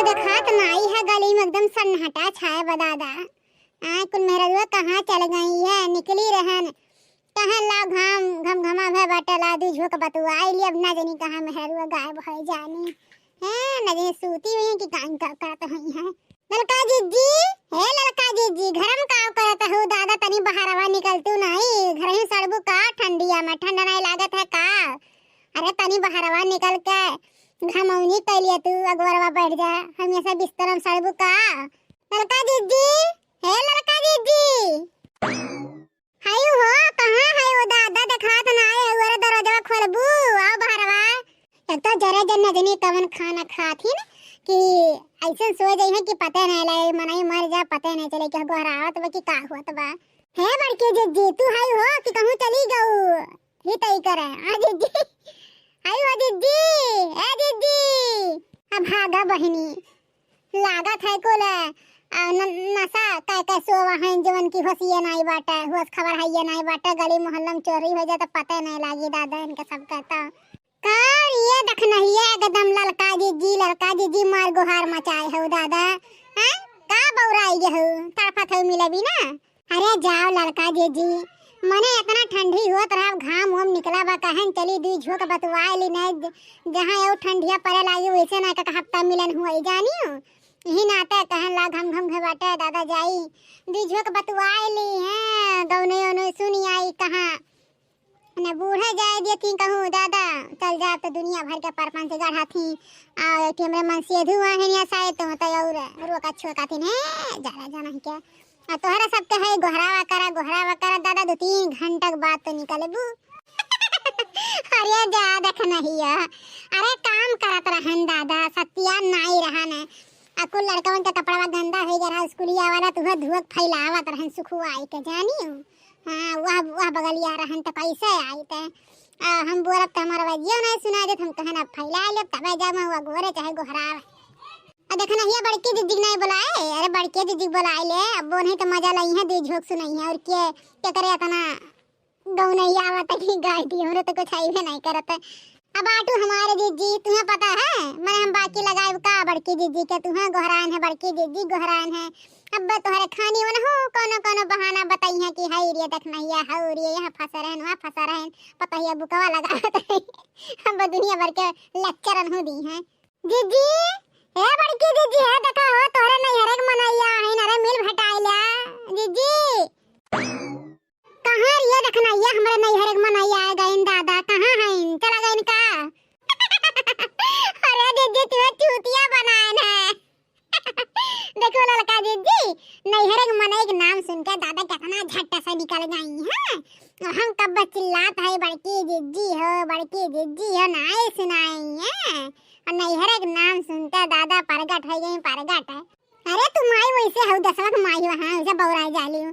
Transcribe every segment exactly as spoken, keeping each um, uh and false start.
देखात नाई है गली में, एकदम सन्नाटा छाए बा दादा। आ, कुल मेहररुआ कहाँ चल गई है, निकली रहन। कहे ला घाम घमघमा भय बाटे, ला दुइ झोंक बतुआई ली, अब ना जानी कहाँ मेहररुआ गायब होइ जानी। हैं, ना जानी सूती हुई हैं कि कान का करत हुई हैं। ललका जिज्जी, हे ललका जिज्जी, घर में का करत हऊ दादा, तनी बहरवा निकल तू नाई, घर ही सड़बू का ठंडिया में, ठंडा नाई लागत है का? अरे तनी बहरवा निकल के घमौनी कइ लिया तू, अगोरवा बैठ जा, हम ऐसा बिस्तर में सड़बू का? ललका जिज्जी, हे ललका जिज्जी। हाय हो, कहाँ है वो दादा, देखात ना है, अरे दरवाजा खोलबू, आओ बहरवा। एक तो जरा जन न जनी कवन खाना खाथिन कि ऐसन सो जाई है कि पते नहीं लगे, मनई मर जा, पते नहीं चले कि गोहरावत बा कि का होत बा। हे बड़की जिज्जी, तू हाय हो कि कहूँ चली गऊ? ही तई करे, आ जिज्जी, हाय हो जिज्जी, ए जिज्जी, अब भागा बहिनी। लागत है कुल, आ, न-, नशा कै कै सोवा हैं, जवन की होशिये नाई बाटे, होश खबर है ये नाई बाटे, गली मोहल्ला में चोरी होइ जाए तो पते नहीं लागी दादा इनके सब कहता। का रे दखनहिया एकदम ललका जिज्जी, ललका जिज्जी मार गुहार मचाए हो दादा, हैं? का बौराई गए हो, तड़फत हो मिले बिना? अरे जाओ ललका जिज्जी, मने इतना ठंडी होत रहा, घाम वाम निकला बा, कहन चली दुइ झोंक बतुआए ली, नहीं ज-, जहाँ एउ ठंडिया पड़े लागी वैसे ना एक हफ्ता मिलन हुआ जानियो। यही नाते कहन ला घम घम घे बाटे दादा जाई, दुइ झोंक बतुआए ली हैं, गौने ओने सुनी आई कहाँ। न बूढ़े जाए दिए थी कहूँ दादा, चल जा तो दुनिया भर के परपंच गढ़ा थी। आ एक हमरे मन सेधु आहिन या साए तो, तो और रोका छोका थी ने, जाना जाना ही क्या। आ तोहरा सबके है गोहरावा करा, गोहरावा करा दादा, दो तीन घंटा के बाद तो निकलबू। अरे जा दखनहिया, अरे काम करत रहन दादा, सत्या नाई रहन। आ कुल लड़कवन के कपड़वा गंदा होइ गया रहा, स्कूलिया वाला तुहे धुअक फैलावत रहन सुखुआई के, जानियो। हाँ, वह, वह बगलिया रहन त कैसे आई ते? आ, हम बोलब त हमार आवाजियो नहीं सुनाई देत, हम कहन अब फैला लेब, तबे जाब वह गोरे चाहे गोहरावे। आ देखा ना, हिया बड़की जिज्जी के नहीं बुलाए, अरे बड़की जिज्जी के बुलाए ले, अब वो नहीं तो मजा लई है, दुइ झोंक सुनाई है, और के, के करे इतना गौनैया आवत है कि गाय दी, हमरे तो कुछ आइबे नहीं करत है। अब आटू हमारे जिज्जी, तुम्हें पता है, मने हम बाकी लगाए का बड़की जिज्जी के, तुम्हें गोहरान है बड़की जिज्जी, गोहरान है। अब तोहरे खानी वन हो, कोनो कोनो बहाना बताई है कि हाय रे दखनहिया, हाय रे, यहाँ फंस रहन, वहाँ फंस रहन, पतहिया बुकवा लगावत है। अब दुनिया भर के lecture अनहु दी हैं। जिज्जी, ए बड़की जिज्जी, हे देखा हो, तोहरे नैहरे के मनैया आइन, अरे मिल भेटाइला। जिज्जी, कहाँ रिया दखनहिया, हमरे नैहरे के मनैया आए गइन दादा, कहाँ हइन, चला गइन का? अरे जिज्जी, तुहे चूतिया बनाइन है। देखो ललका जिज्जी, नैहरे के मनई के नाम सुन के दादा कितना झट से निकल गई हैं। और हम कब चिल्लात है, "बड़की जिज्जी हो, बड़की जिज्जी हो", नाई सुनाई है। और नैहरे के नाम सुनते दादा परगट हो गई, परगट है। अरे तू माई वैसे हो, दसवा के माई हो, हाँ, वैसे बौराई जाली हो।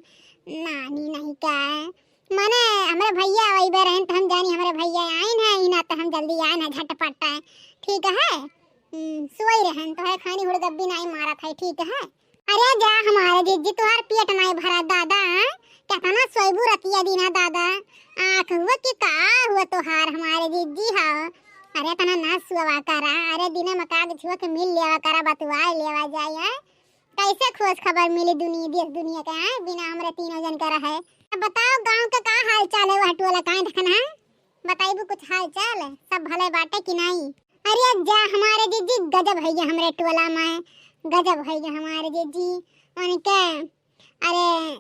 नानी नहीं क्या है, मने हमरे भैया वही बे रहन, तो हम जानी हमरे भैया आइन है, इना तो हम जल्दी आइन है, झटपट है, ठीक है। हम्म, सोई रहन, तोहरे खानी हुड़गब्बी नाई मारत है, ठीक है। अरे जा हमारे जिज्जी, तोहार पेट नाई भरा दादा, हाँ? केतना सोइबू रतिया दिना दादा? आँख हुआ कि का हुआ तोहार हमारे जिज्जी, हाँ? अरे तना ना सुआ करा, अरे दिने में काग छुआ के मिल लेवा करा, बतुआ लेवा जाए, हाँ? कैसे खोज खबर मिली दुनिया, देश दुनिया के, हाँ? बिना हमरे तीनों जन के रहे। अब बताओ गाँव के का हाल चाल है, वह टोला काहे देखन, हाँ? बताइबू कुछ हाल चाल, सब भले बाटे कि नाई? अरे जा हमारे जिज्जी, गजब है ये हमरे टोला में, गजब है ये हमारे जिज्जी। उनके, अरे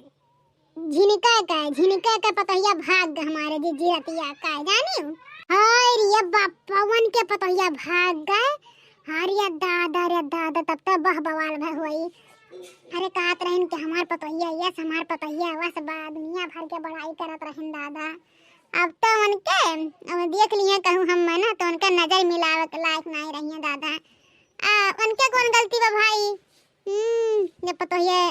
झिनका का, झिनका का पतोहिया भाग हमारे जिज्जी रतिया का, जानी? हाय रे बाप, पवन के पतोहिया भाग गए। अरे दादा रे दादा, तब तो बह बवाल भय हुई। अरे कहत रहन कि हमार पतोहिया यस, हमार पतोहिया वस बा, दुनिया भर के बड़ाई करत रहन दादा। अब तो उनके, अब देख लिए कहूँ हम ना, तो उनके नजर मिलावे के लायक नाई रहिए दादा। आ, उनके कौन गलती बा भाई? हम्म, जब पतोहिए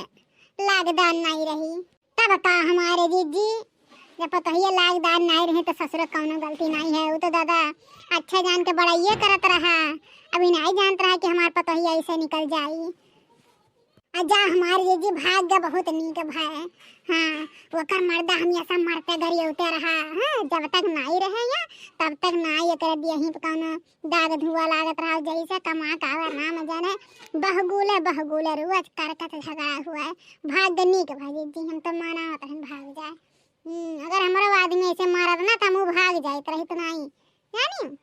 लागदार नाई रही, तब का हमारे जिज्जी, जब पतोहिए लागदार नाई रही तो ससुर कौनो गलती नाई है। वो तो दादा अच्छा जान के बड़ाइए करत रहा, अभी नाई जानत रहा कि हमार पतोहिए ऐसे निकल जाई। आ जा हमार जीजी भाग गा, बहुत नीक भए। हाँ, ओकर मर्दा हमेशा मरते गरियौते रहा। हाँ, जब तक नाई रहे या, तब तक नाई एकरे दियही पे कौनो दाग धुआ लागत रहा। जैसे कमा के आवे राम जाने, बहगुले बहगुले रोज करकत झगड़ा हुआ है। भाग गा नीक भए जीजी, हम तो मनावत रहन भाग जाए। हम्म, अगर हमरो आदमी ऐसे मारत ना, त हम भाग जाइत रहित नाई, जानी।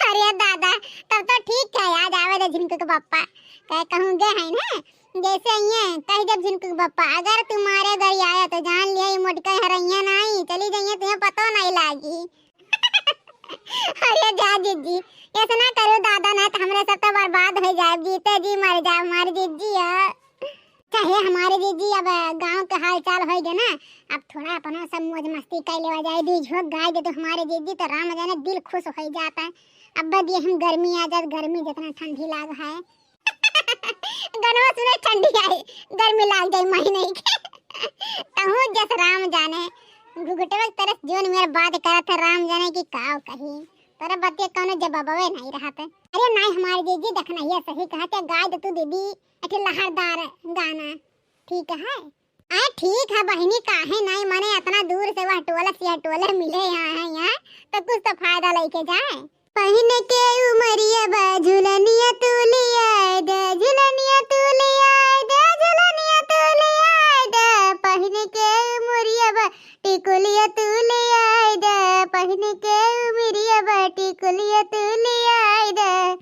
अरे दादा, तब तो ठीक है, आज आवे दे झिनकू के पप्पा। कहे कहूँ गए हैं ना, जैसे ये कह जब झिनकू के पप्पा, "अगर तू मारे गरियाए तो जान लिया, ये मोटका हरैया नाई, चली जाइए, तुम्हें पतो नहीं लागी।" अरे जा जीजी, ऐसे ना करो दादा, ना तो हमरे सब तो बर्बाद हो जाए, जीते जी मर जाए हमारे जीजी। चाहे हमारे जीजी, अब गाँव के हाल चाल होइगे ना, अब थोड़ा अपना सब मौज मस्ती कर लेवा जाए। दू झोंक गाय दे तो हमारे जीजी तो राम जाने दिल खुश हो जाता है। अब बस ये हम गर्मी आ जात, गर्मी जितना ठंडी लाग है। गनवा सुने ठंडी आई, गर्मी लाग जाए महीने के। तहूँ जस राम जाने, घुघुटवा के तरस जोन मेर बात करत है, राम जाने कि काव कही। तोरा बतिया कौनो जवाबवे नहीं रहत। अरे नाई हमारे जीजी, देखना ये सही कहत है, गाय दे तू दीदी, एक ठे लहरदार गाना, ठीक है? अरे ठीक है बहिनी, काहे नाई, मने इतना दूर से वह टोला से यह टोला मिले यहाँ है, यहाँ तो कुछ तो फायदा लेके जाए। पहिन के उमरिया बा झुलनिया तू लियाए दे, झुलनिया तू लियाए दे, झुलनिया तू लियाए दे। पहिन के उमरिया बा टिकुलिया तू लियाए दे, पहिन के उमरिया बा टिकुलिया तू लियाए दे।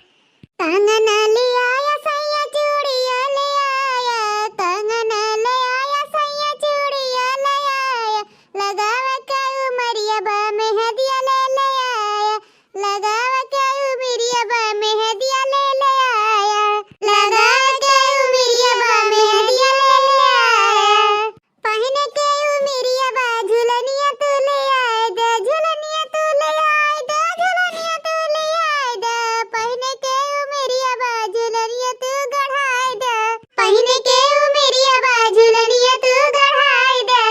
कंगना ले आया सैया चूड़िया ले आया, कंगना ले आया सैया चूड़िया ले आया, लगावा के उमरिया बा मेहदिया ले ले आया, लगावा के उमरिया बा मेहदिया ले ले आया, लगावा के उमरिया बा मेहदिया ले ले आया। पहिन के उमिरिया बा झुलनिया तू ले आए दे, झुलनिया तू ले आए दे, झुलनिया तू ले आए दे। पहिन के उमिरिया बा झुलनिया तू गढ़ाए दे, पहिन के उमिरिया बा झुलनिया तू गढ़ाए दे।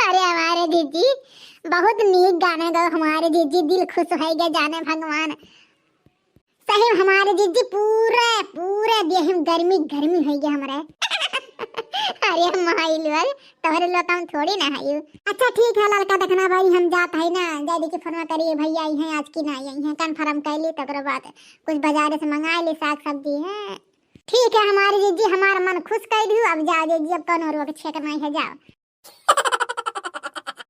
अरे हमारे जीजी, बहुत नीक गाना गाओ हमारे जीजी, दिल खुश हो गया जाने भगवान। सही में हमारे जीजी पूरे, पूरे देह में गर्मी, गर्मी होइ गया हमारे। अरे माई लोग, तोहरे लोग हम थोड़ी ना हई। अच्छा ठीक है ललका, देखना भाई हम जात है ना, जय देखी फोनवा करिए भैया आई हैं आज की ना आई हैं, confirm कर ली, तकरे बाद कुछ बाजारे से मंगा ली साग सब्जी है। ठीक है हमारे जीजी, हमारा मन खुश कर दियो, अब जाओ जीजी, अब कौनो रोक छेक नहीं है, जाओ।